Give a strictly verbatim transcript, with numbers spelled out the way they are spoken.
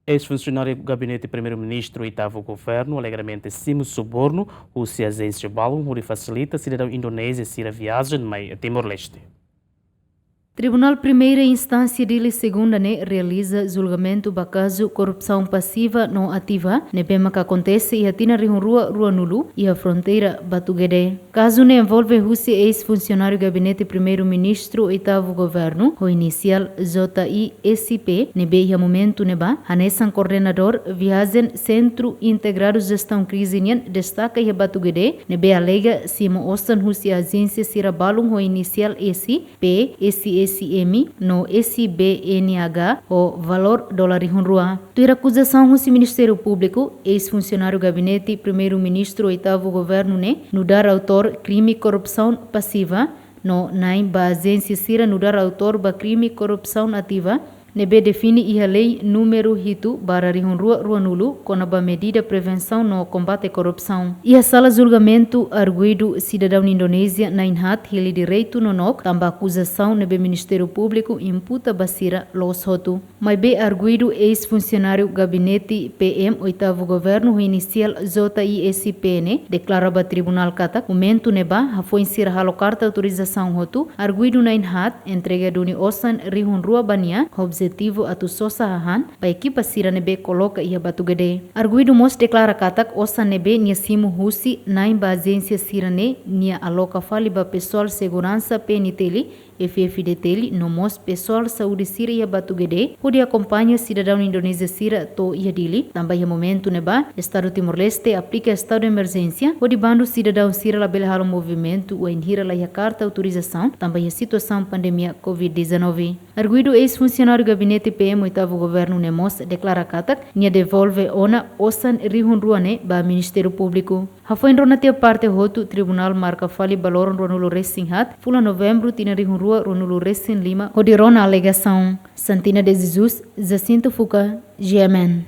Eis-funsionáriu Gabinete Primeiru-Ministru Oitavu Governu alegadamente simu subornu husi ajénsia balun hodi fasilita sidadaun Indonézia sira viajen mai Timor-Leste. Tribunál Primeira Instánsia Dili Segunda ne'e realiza julgamentu ba kazu korrupsaun pasiva no ativa ne'ebé maka akontese iha tinan rihun rua ruanulu iha fronteira Batugede. Kazu ne'e envolve husi eis-funsionáriu Gabinete Primeiru-Ministru Oitavu Governu ho inisiál J I S P ne'ebé iha momentu ne'ebá hanesan koordenadór viajen Sentru Integradu Jestaun Krize nian destaka iha Batugede, ne'ebé alega simu osan husi ajénsia sira balun ho inisiál S, P, S S M no S B N H ho valór dolar rihun rua. Tuir akuzasaun husi Ministériu Públiku, eis-funsionáriu Gabinete Primeiru-Ministru Oitavu Governu ne'e nu'udar autór krime korrupsaun pasiva, no na'in ba ajénsia sira nu'udar autór ba krime korrupsaun ativa, ne'ebé define iha lei númeru hitu barra rihun rua ruanulu kona-ba medida prevensaun no kombate korrupsaun. Iha sala julgamentu arguidu sidadaun Indonézia na'in haat hili direitu nonook tanba akuzasaun ne'ebé Ministériu Públiku imputa ba sira loos hotu. Maibé arguidu eis-funsionáriu Gabinete P M Oitavu Governu ho inisiál J I S P ne'e deklara ba tribunál katak momentu ne'ebá hafoin sira halo karta autorizasaun hotu, arguidu na'in haat entrega duni osan rihun rua ba nia ho objetivu atu sosa hahán ba ekipa sira ne'ebé koloka iha Batugede. Arguidu mós deklara katak osan ne'ebé nia simu husi na'in ba ajénsia sira ne'e nia aloka fali ba pesoál seguransa P N T L, F F D T L no mós pesoál saúde sira iha Batugede hodi akompaña sidadaun Indonézia sira to'o iha Dili, tanba iha momentu ne'ebá Estadu Timor-Leste aplika estadu emerjénsia hodi bandu sidadaun sira labele halo movimentu wainhira laiha karta autorizasaun tanba iha situasaun pandemia covid dezanove. Arguidu eis-funsionáriu Gabinete P M Oitavu Governu ne'e mós deklara katak nia devolve ona osan rihun rua ne'e ba Ministériu Públiku. Hafoin rona tiha parte hotu, tribunál marka fali ba loron ruanulu resin haat, fulan Novembru, tinan rihun rua ruanulu resin lima, hodi rona alegasaun. Santina de Jesus, Jacinto Fuca, G M N.